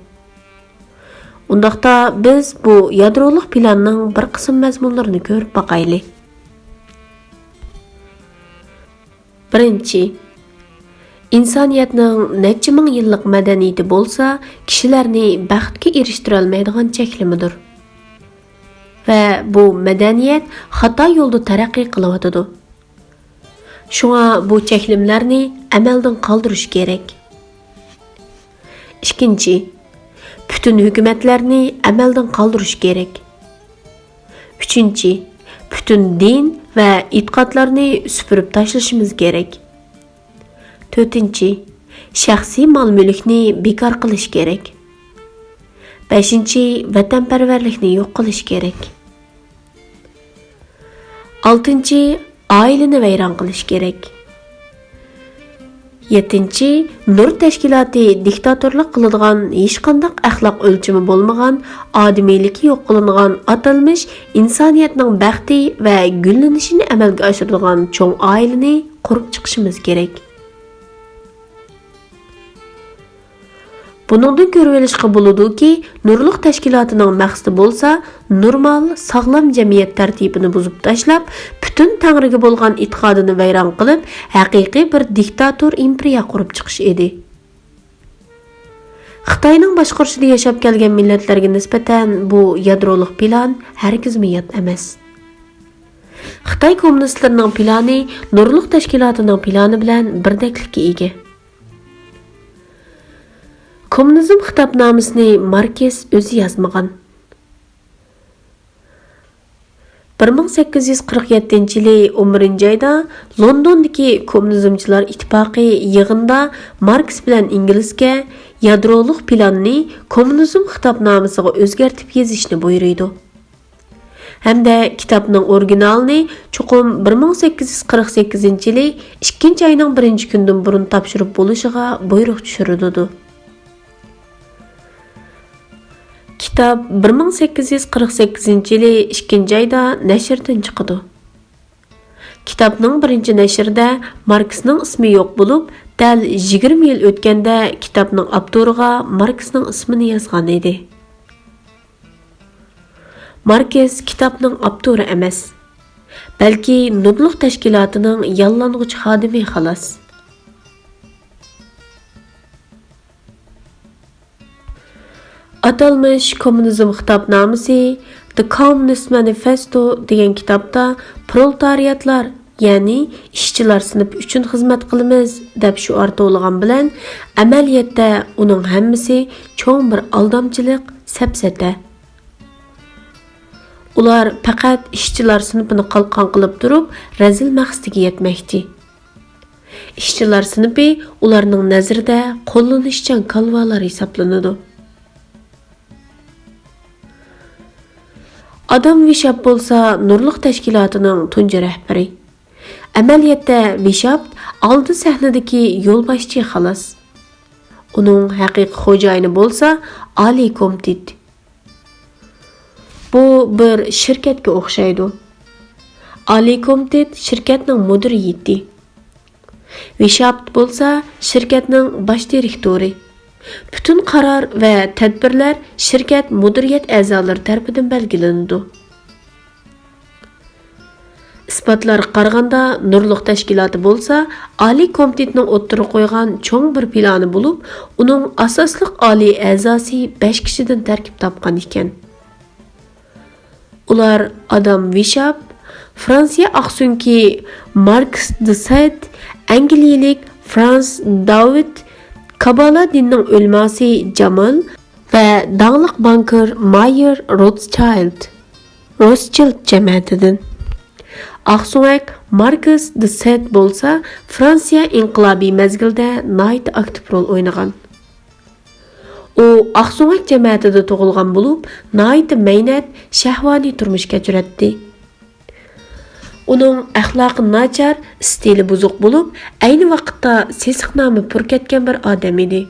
ئۇنداقتا بىز بۇ يادرولۇق پىلاننىڭ بىر قىسىم مەزمۇنلىرىنى كۆرۈپ باقايلى. بىرىنچى، ئىنسانىيەتنىڭ نەچچە مىڭ يىللىق مەدەنىيىتى بولسا، كىشىلەرنى بەختكە ئېرىشتۈرەلمەيدىغان چەكلىمىدۇر. ۋە بۇ مەدەنىيەت خاتا يولدا تەرەققىي قىلىۋاتىدۇ. شۇڭا بۇ چەكلىمىلەرنى ئەمەلدىن قالدۇرۇش كېرەك. ئىككىنچى، پۈتۈن ھۆكۈمەتلەرنى ئەمەلدىن قالدۇرۇش كېرەك. ئۈچىنچى، پۈتۈن دىن ۋە ئېتىقادلارنى سۈپۈرۈپ تاشلىشىمىز كېرەك. تۆتىنچى، شەخسىي مال-مۈلۈكنى بىكار قىلىش كېرەك. بەشىنچى، ۋەتەنپەرۋەرلىكنى يوق قىلىش كېرەك. ئالتىنچى، ئائىلىنى ۋەيران قىلىش كېرەك. يەتتىنچى، نۇر تەشكىلاتى دىكتاتورلۇق قىلىدىغان، ھېچقانداق ئەخلاق ئۆلچىمى بولمىغان، ئادىمىيلىكى يوق قىلىنغان ئاتالمىش ئىنسانىيەتنىڭ بەختى ۋە گۈللىنىشىنى ئەمەلگە ئاشۇرىدىغان چوڭ ئائىلىنى قۇرۇپ چىقىشىمىز كېرەك. بۇنىڭدىن كۆرۈۋېلىشقا بولىدۇكى، نۇرلۇق تەشكىلاتىنىڭ مەقسىتى بولسا نورمال، ساغلام جەمئىيەت تەرتىپىنى بۇزۇپ تاشلاپ، پۈتۈن تەڭرىگە بولغان ئېتىقادىنى ۋەيران قىلىپ، ھەقىقىي بىر دىكتاتور ئىمپېرىيە قۇرۇپ چىقىش ئىدى. خىتاينىڭ باشقۇرۇشىدا ياشاپ كەلگەن مىللەتلەرگە نىسبەتەن بۇ يادرولۇق پىلان ھەرگىزمۇ يات ئەمەس. خىتاي كوممۇنىستلىرىنىڭ پىلانى نۇرلۇق تەشكىلاتىنىڭ پىلانى بىلەن بىردەكلىككە ئىگە. كوممۇنىزم خىتابنامىسىنى ماركس ئۆزى يازمىغان. بىر مىڭ سەككىز يۈز قىرىق يەتتىنچى يىلى ئون بىرىنچى ئايدا لوندوندىكى كوممۇنىزمچىلار ئىتتىپاقى يىغىندا ماركس بىلەن ئېنگېلسكە يادرولۇق پىلاننى كوممۇنىزم خىتابنامىسىغا ئۆزگەرتىپ يېزىشنى بۇيرۇيدۇ. ھەمدە كىتابنىڭ ئورىگىنالىنى چوقۇم بىر مىڭ سەككىز يۈز قىرىق سەككىزىنچى يىلى ئىككىنچى ئاينىڭ بىرىنچى كۈنىدىن بۇرۇن تاپشۇرۇپ بولۇشىغا بۇيرۇق چۈشۈرۈلىدۇ. كىتاب بىر مىڭ سەككىز يۈز قىرىق سەككىزىنچى يىلى ئىككىنچى ئايدا نەشردىن چىقىدۇ. كىتابنىڭ بىرىنچى نەشرىدە ماركسنىڭ ئىسمى يوق بولۇپ، دەل يىگىرمە يىل ئۆتكەندە كىتابنىڭ ئاپتورىغا ماركسنىڭ ئىسمىنى يازغان ئىدى. ماركس كىتابنىڭ ئاپتورى ئەمەس، بەلكى نۇرلۇق تەشكىلاتىنىڭ ياللانغۇچ خادىمى، خالاس. ئاتالمىش كوممۇنىزم خىتابنامىسى، The Communist Manifesto دېگەن كىتابتا پرولېتارىياتلار، يەنى ئىشچىلار سىنىپى ئۈچۈن خىزمەت قىلىمىز دەپ شوئار توۋلىغان بىلەن، ئەمەلىيەتتە ئۇنىڭ ھەممىسى چوڭ بىر ئالدامچىلىق، سەپسەتە. ئۇلار پەقەت ئىشچىلار سىنىپىنى قالقان قىلىپ تۇرۇپ، رەزىل مەقسىتىگە يەتمەكچى. ئىشچىلار سىنىپى ئۇلارنىڭ نەزىرىدە قوللىنىشچان كالۋالار ھېسابلىنىدۇ. ئادام ۋىشاپ بولسا نۇرلۇق تەشكىلاتىنىڭ تۇنجى رەھبىرى. ئەمەلىيەتتە ۋىشاپ ئالدى سەھنىدىكى يولباشچى، خالاس. ئۇنىڭ ھەقىقىي خوجايىنى بولسا ئالىي كومىتېت. بۇ بىر شىركەتكە ئوخشايدۇ. ئالىي كومىتېت شىركەتنىڭ مۇدىر ھەيئىتى. ۋىشاپت بولسا شىركەتنىڭ باش دىرېكتورى. پۈتۈن قارار ۋە تەدبىرلەر شىركەت مۇدىرىيەت ئەزالىرى تەرىپىدىن بەلگىلىنىدۇ. ئىسپاتلارغا قارىغاندا، نۇرلۇق تەشكىلاتى بولسا ئالىي كومىتېتنىڭ ئوتتۇرىغا قويغان چوڭ بىر پىلانى بولۇپ، ئۇنىڭ ئاساسلىق ئالىي ئەزاسى بەش كىشىدىن تەركىب تاپقان ئىكەن. ئۇلار ئادام ۋىشاپ، فرانسىيە ئاقسۆڭىكى ماركس دې سېد، ئەنگلىيەلىك فرانس داۋىد، كابالا دىنىنىڭ ئۆلىماسى جامال ۋە داڭلىق بانكىر مايېر روتشىلد، روتشىلد جەمەتىدىن. ئاقسۆڭەك ماركس دې سېد بولسا فرانسىيە ئىنقىلابى مەزگىلىدە ناھايىتى ئاكتىپ رول ئوينىغان. ئۇ ئاقسۆڭەك جەمەتىدە تۇغۇلغان بولۇپ، ناھايىتى مەينەت، شەھۋانىي تۇرمۇش كەچۈرەتتى. ئۇنىڭ ئەخلاقى ناچار، ئىستىلى بۇزۇق بولۇپ، ئەينى ۋاقىتتا سېسىق نامى پۈركەتكەن بىر ئادەم ئىدى.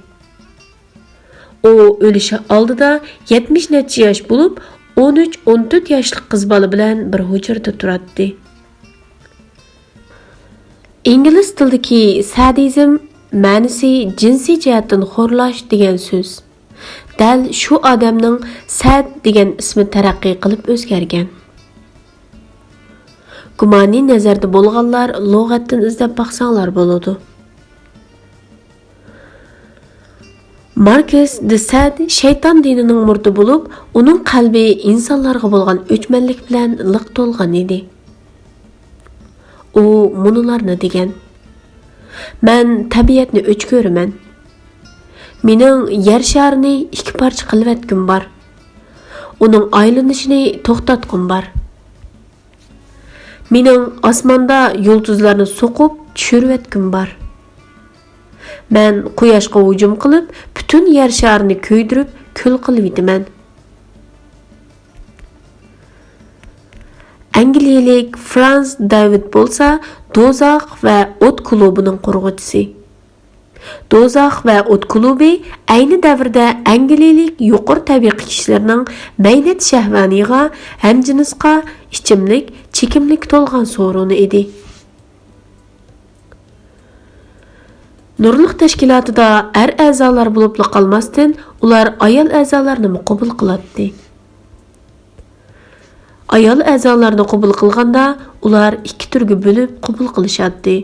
ئۇ ئۆلۈشى ئالدىدا يەتمىش نەچچە ياش بولۇپ، ئون ئۈچ، ئون تۆت ياشلىق قىز بالا بىلەن بىر ھۇجرىدا تۇراتتى. ئىنگلىز تىلىدىكى سادىزم مەنىسى جىنسىي جەھەتتىن خورلاش دېگەن سۆز. دەل شۇ ئادەمنىڭ سەد دېگەن ئىسمى تەرەققىي قىلىپ ئۆزگەرگەن. گۇمانىي نەزەردە بولغانلار لۇغەتتىن ئىزدەپ باقساڭلار بولىدۇ. ماركس دې سەد شەيتان دىنىنىڭ مۇرىتى بولۇپ، ئۇنىڭ قەلبى ئىنسانلارغا بولغان ئۆچمەنلىك بىلەن لىق تولغان ئىدى. ئۇ مۇنۇلارنى دېگەن: «مەن تەبىئەتنى ئۆچ كۆرىمەن. مېنىڭ يەر شارىنى ئىككى پارچە قىلىۋەتكۈم بار. ئۇنىڭ ئايلىنىشىنى توختاتقۇم بار. مېنىڭ ئاسماندا يۇلتۇزلارنى سوقۇپ چۈشۈرۈۋەتكۈم بار. مەن قۇياشقا ھۇجۇم قىلىپ، پۈتۈن يەر شارىنى كۆيدۈرۈپ، كۈل قىلىۋېتىمەن.» ئەنگلىيەلىك فرانس داۋىد بولسا دوزاخ ۋە ئوت كۇلۇبىنىڭ قۇرغۇچىسى. دوزاخ ۋە ئوت كۇلۇبى ئەينى دەۋردە ئەنگلىيەلىك يۇقىرى تەبىقە كىشىلىرىنىڭ مەينەت شەھۋانىيىغا، ھەمجىنسقا، ئىچىملىك، چېكىملىك تولغان سورۇنى ئىدى. نۇرلۇق تەشكىلاتىدا ئەر ئەزالار بولۇپلا قالماستىن، ئۇلار ئايال ئەزالارنىمۇ قوبۇل قىلاتتى. ئايال ئەزالارنى قوبۇل قىلغاندا، ئۇلار ئىككى تۈرگە بۆلۈپ قوبۇل قىلىشاتتى.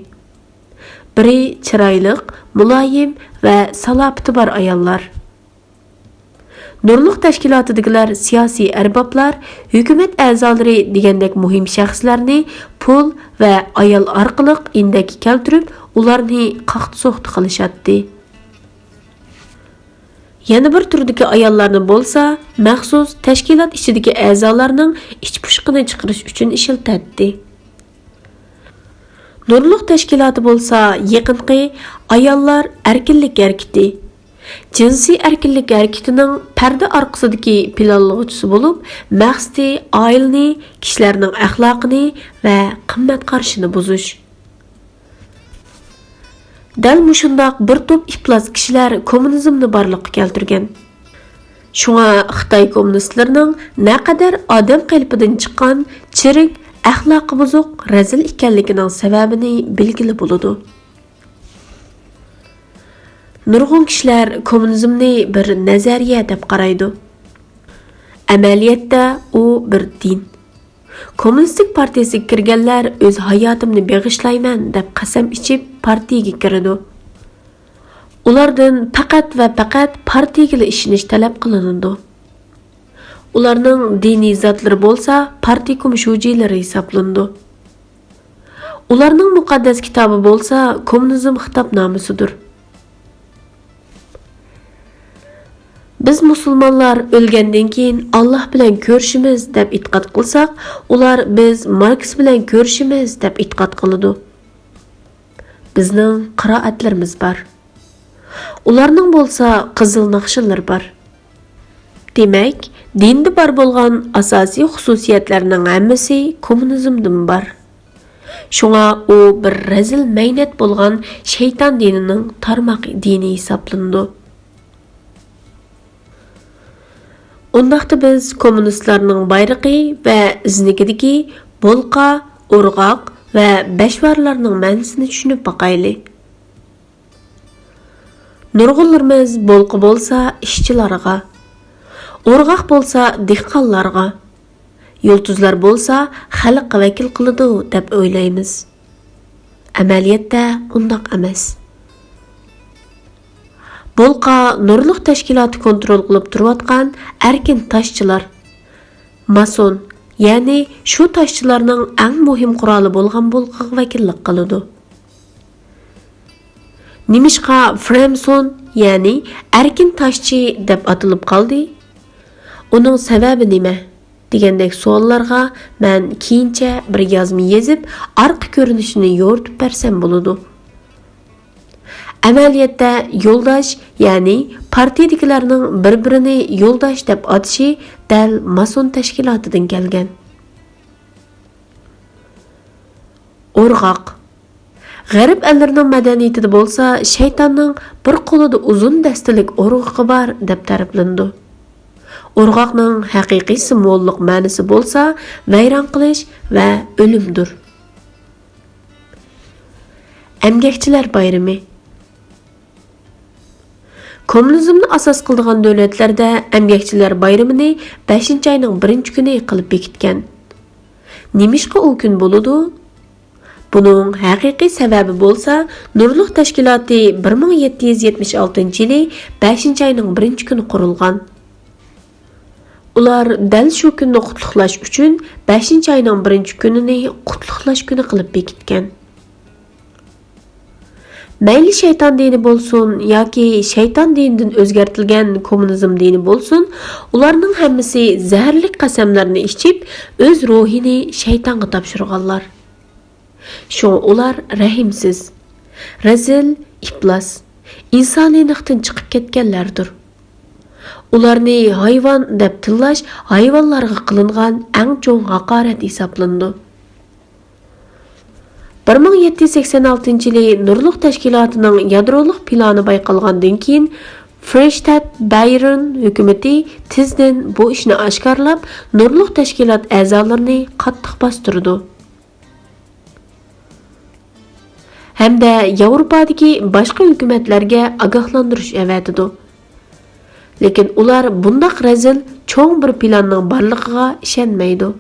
بىرى چىرايلىق، مۇلايىم ۋە سالاپىتى بار ئاياللار. نۇرلۇق تەشكىلاتىدىكىلەر سىياسىي ئەربابلار، ھۆكۈمەت ئەزالىرى دېگەندەك مۇھىم شەخسلەرنى پۇل ۋە ئايال ئارقىلىق ئىندەككە كەلتۈرۈپ، ئۇلارنى قاقتى-سوقتى قىلىشاتتى. يەنە بىر تۈردىكى ئاياللارنى بولسا مەخسۇس تەشكىلات ئىچىدىكى ئەزالارنىڭ ئىچ پۇشۇقىنى چىقىرىش ئۈچۈن ئىشلىتەتتى. نۇرلۇق تەشكىلاتى بولسا يېقىنقى ئاياللار ئەركىنلىك ھەرىكىتى، جىنسىي ئەركىنلىك ھەرىكىتىنىڭ پەردە ئارقىسىدىكى پىلانلىغۇچىسى بولۇپ، مەقسىتى ئائىلىنى، كىشىلەرنىڭ ئەخلاقىنى ۋە قىممەت قارىشىنى بۇزۇش. دەل مۇشۇنداق بىر توپ ئىپلاس كىشىلەر كوممۇنىزمنى بارلىققا كەلتۈرگەن. شۇڭا خىتاي كوممۇنىستلىرىنىڭ نەقەدەر ئادەم قېلىپىدىن چىققان چىرىك، ئەخلاقى بۇزۇق، رەزىل ئىكەنلىكىنىڭ سەۋەبىنى بىلگىلى بولىدۇ. نۇرغۇن كىشىلەر كوممۇنىزمنى بىر نەزەرىيە دەپ قارايدۇ. ئەمەلىيەتتە ئۇ بىر دىن. كوممۇنىستىك پارتىيىسىگە كىرگەنلەر «ئۆز ھاياتىمنى بېغىشلايمەن» دەپ قەسەم ئىچىپ پارتىيىگە كىرىدۇ. ئۇلاردىن پەقەت ۋە پەقەت پارتىيىگىلا ئىشىنىش تەلەپ قىلىنىدۇ. ئۇلارنىڭ دىنىي زاتلىرى بولسا پارتىيە كومشۇجىلىرى ھېسابلىنىدۇ. ئۇلارنىڭ مۇقەددەس كىتابى بولسا كوممۇنىزم خىتابنامىسىدۇر. بىز مۇسۇلمانلار ئۆلگەندىن كېيىن ئاللاھ بىلەن كۆرۈشىمىز دەپ ئېتىقاد قىلساق، ئۇلار بىز ماركس بىلەن كۆرۈشىمىز دەپ ئېتىقاد قىلىدۇ. بىزنىڭ قىرائەتلىرىمىز بار. ئۇلارنىڭ بولسا قىزىل ناخشىلىرى بار. دېمەك، دىندا بار بولغان ئاساسىي خۇسۇسىيەتلەرنىڭ ھەممىسى كوممۇنىزمدىمۇ بار. شۇڭا ئۇ بىر رەزىل مەينەت بولغان شەيتان دىنىنىڭ تارماق دىنى ھېسابلىنىدۇ. ئۇنداقتا بىز كوممۇنىستلارنىڭ بايرىقى ۋە ئىزنىكىدىكى بولقا، ئورغاق ۋە بەشۋارلارنىڭ مەنىسىنى چۈشىنىپ باقايلى. نۇرغۇنلىرىمىز بولقا بولسا ئىشچىلارغا، ئورغاق بولسا دېھقانلارغا، يۇلتۇزلار بولسا خەلققە ۋەكىل قىلىدۇ دەپ ئويلايمىز. ئەمەلىيەتتە ئۇنداق ئەمەس. بولقا نۇرلۇق تەشكىلاتى كونترول قىلىپ تۇرۇۋاتقان ئەركىن تاشچىلار، ماسون، يەنى شۇ تاشچىلارنىڭ ئەڭ مۇھىم قورالى بولغان بولقىغا ۋەكىللىك قىلىدۇ. نېمىشقا فرېمسون، يەنى ئەركىن تاشچى دەپ ئاتىلىپ قالدى؟ ئۇنىڭ سەۋەبى نېمە؟ دېگەندەك سوئاللارغا مەن كېيىنچە بىر يازما يېزىپ، ئارقا كۆرۈنۈشىنى يورۇتۇپ بەرسەم بولىدۇ. ئەمەلىيەتتە يولداش، يەنى پارتىيىدىكىلەرنىڭ بىر-بىرىنى يولداش دەپ ئاتىشى دەل ماسون تەشكىلاتىدىن كەلگەن. ئورغاق. غەرب ئەللىرىنىڭ مەدەنىيىتىدە بولسا شەيتاننىڭ بىر قولىدا ئۇزۇن دەستىلىك ئورغىقى بار دەپ تەرىپلىنىدۇ. ئورغاقنىڭ ھەقىقىي سىمۋوللۇق مەنىسى بولسا ۋەيران قىلىش ۋە ئۆلۈمدۇر. ئەمگەكچىلەر بايرىمى. كوممۇنىزمنى ئاساس قىلىدىغان دۆلەتلەردە ئەمگەكچىلەر بايرىمىنى بەشىنچى ئاينىڭ بىرىنچى كۈنى قىلىپ بېكىتكەن. نېمىشقا ئۇ كۈن بولىدۇ؟ بۇنىڭ ھەقىقىي سەۋەبى بولسا، نۇرلۇق تەشكىلاتى بىر مىڭ يەتتە يۈز يەتمىش ئالتىنچى يىلى بەشىنچى ئاينىڭ بىرىنچى كۈنى قۇرۇلغان. ئۇلار دەل شۇ كۈننى قۇتلۇقلاش ئۈچۈن بەشىنچى ئاينىڭ بىرىنچى كۈنىنى قۇتلۇقلاش كۈنى قىلىپ بېكىتكەن. مەيلى شەيتان دىنى بولسۇن ياكى شەيتان دىنىدىن ئۆزگەرتىلگەن كوممۇنىزم دىنى بولسۇن، ئۇلارنىڭ ھەممىسى زەھەرلىك قەسەملەرنى ئىچىپ، ئۆز روھىنى شەيتانغا تاپشۇرغانلار. شۇڭا ئۇلار رەھىمسىز، رەزىل، ئىپلاس، ئىنسانىيلىقتىن چىقىپ كەتكەنلەردۇر. ئۇلارنى ھايۋان دەپ تىللاش ھايۋانلارغا قىلىنغان ئەڭ چوڭ ھاقارەت ھېسابلىنىدۇ. بىر مىڭ يەتتە يۈز سەكسەن ئالتىنچى يىلى نۇرلۇق تەشكىلاتىنىڭ يادرولۇق پىلانى بايقالغاندىن كېيىن، فرېشتادت بايېرن ھۆكۈمىتى تېزدىن بۇ ئىشنى ئاشكارىلاپ، نۇرلۇق تەشكىلات ئەزالىرىنى قاتتىق باستۇرىدۇ. ھەمدە ياۋروپادىكى باشقا ھۆكۈمەتلەرگە ئاگاھلاندۇرۇش ئەۋەتىدۇ. لېكىن ئۇلار بۇنداق رەزىل چوڭ بىر پىلاننىڭ بارلىقىغا ئىشەنمەيدۇ.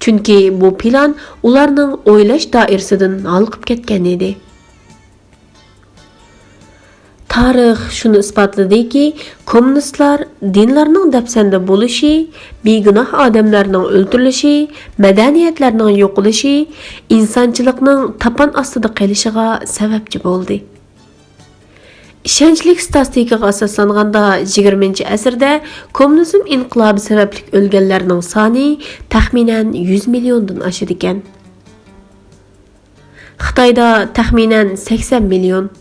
چۈنكى بۇ پىلان ئۇلارنىڭ ئويلاش دائىرىسىدىن ھالقىپ كەتكەن ئىدى. تارىخ شۇنى ئىسپاتلىدىكى، كوممۇنىستلار دىنلارنىڭ دەپسەندە بولۇشى، بىگۇناھ ئادەملەرنىڭ ئۆلتۈرۈلۈشى، مەدەنىيەتلەرنىڭ يوقىلىشى، ئىنسانچىلىقنىڭ تاپان ئاستىدا قېلىشىغا سەۋەبچى بولدى. ئىشەنچلىك ستاتىستىكىغا ئاساسلانغاندا، يىگىرمىنچى ئەسىردە كوممۇنىزم ئىنقىلابى سەۋەبلىك ئۆلگەنلەرنىڭ سانى تەخمىنەن يۈز مىليوندىن ئاشىدىكەن. خىتايدا تەخمىنەن سەكسەن مىليون،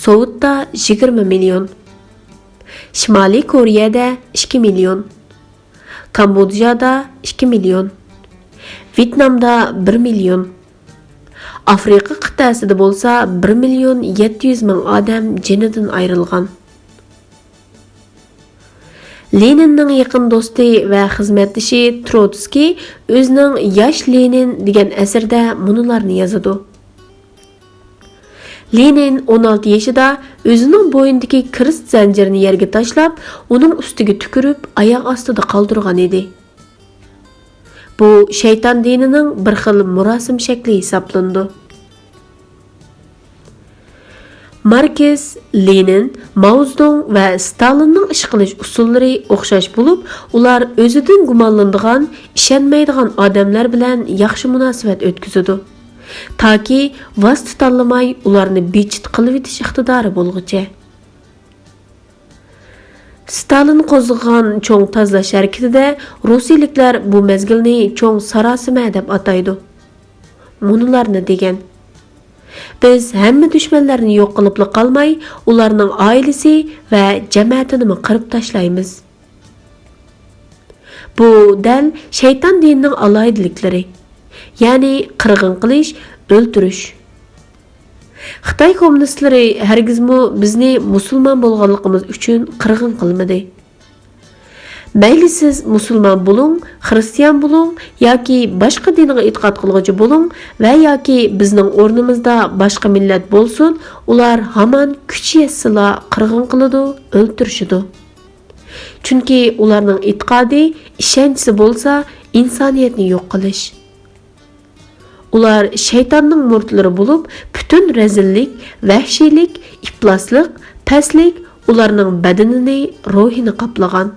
سوۋېتتا يىگىرمە مىليون، شىمالىي كورېيەدە ئىككى مىليون، كامبودژادا ئىككى مىليون، ۋيېتنامدا بىر مىليون، ئافرىقا قىتئەسىدە بولسا بىر مىليون يەتتە يۈز مىڭ ئادەم جېنىدىن ئايرىلغان. لېنىننىڭ يېقىن دوستى ۋە خىزمەتدىشى تروتسكىي ئۆزىنىڭ ياش لېنىن دېگەن ئەسىرىدە مۇنۇلارنى يازىدۇ. لېنىن ئون ئالتە يېشىدا ئۆزىنىڭ بوينىدىكى كرېست زەنجىرىنى يەرگە تاشلاپ، ئۇنىڭ ئۈستىگە تۈكۈرۈپ، ئاياغ ئاستىدا قالدۇرغان ئىدى. بۇ شەيتان دىنىنىڭ بىر خىل مۇراسىم شەكلى ھېسابلىنىدۇ. ماركس، لېنىن، ماۋزېدۇڭ ۋە ستالىننىڭ ئىش قىلىش ئۇسۇللىرى ئوخشاش بولۇپ، ئۇلار ئۆزىدىن گۇمانلىنىدىغان، ئىشەنمەيدىغان ئادەملەر بىلەن ياخشى مۇناسىۋەت ئۆتكۈزىدۇ. تاكى ۋاسىتە تاللىماي ئۇلارنى بىچىت قىلىۋېتىش ئىقتىدارى بولغۇچە. ستالىن قوزغىغان چوڭ تازىلاش ھەرىكىتىدە روسىيىلىكلەر بۇ مەزگىلنى چوڭ ساراسىمە دەپ ئاتايدۇ. مۇنۇلارنى دېگەن: «بىز ھەممە دۈشمەنلەرنى يوق قىلىپلا قالماي، ئۇلارنىڭ ئائىلىسى ۋە جەمەتىنىمۇ قىرىپ تاشلايمىز.» بۇ دەل شەيتان دىنىنىڭ ئالاھىدىلىكلىرى، يەنى قىرغىن قىلىش، ئۆلتۈرۈش. خىتاي كوممۇنىستلىرى ھەرگىزمۇ بىزنى مۇسۇلمان بولغانلىقىمىز ئۈچۈن قىرغىن قىلمىدى. مەيلى سىز مۇسۇلمان بولۇڭ، خىرىستىيان بولۇڭ ياكى باشقا دىنغا ئېتىقاد قىلغۇچى بولۇڭ ۋە ياكى بىزنىڭ ئورنىمىزدا باشقا مىللەت بولسۇن، ئۇلار ھامان كۈچى يەتسىلا قىرغىن قىلىدۇ، ئۆلتۈرۈشىدۇ. چۈنكى ئۇلارنىڭ ئېتىقادى، ئىشەنچىسى بولسا ئىنسانىيەتنى يوق قىلىش. ئۇلار شەيتاننىڭ مۇرىتلىرى بولۇپ، پۈتۈن رەزىللىك، ۋەھشىيلىك، ئىپلاسلىق، پەسلىك ئۇلارنىڭ بەدىنىنى، روھىنى قاپلىغان.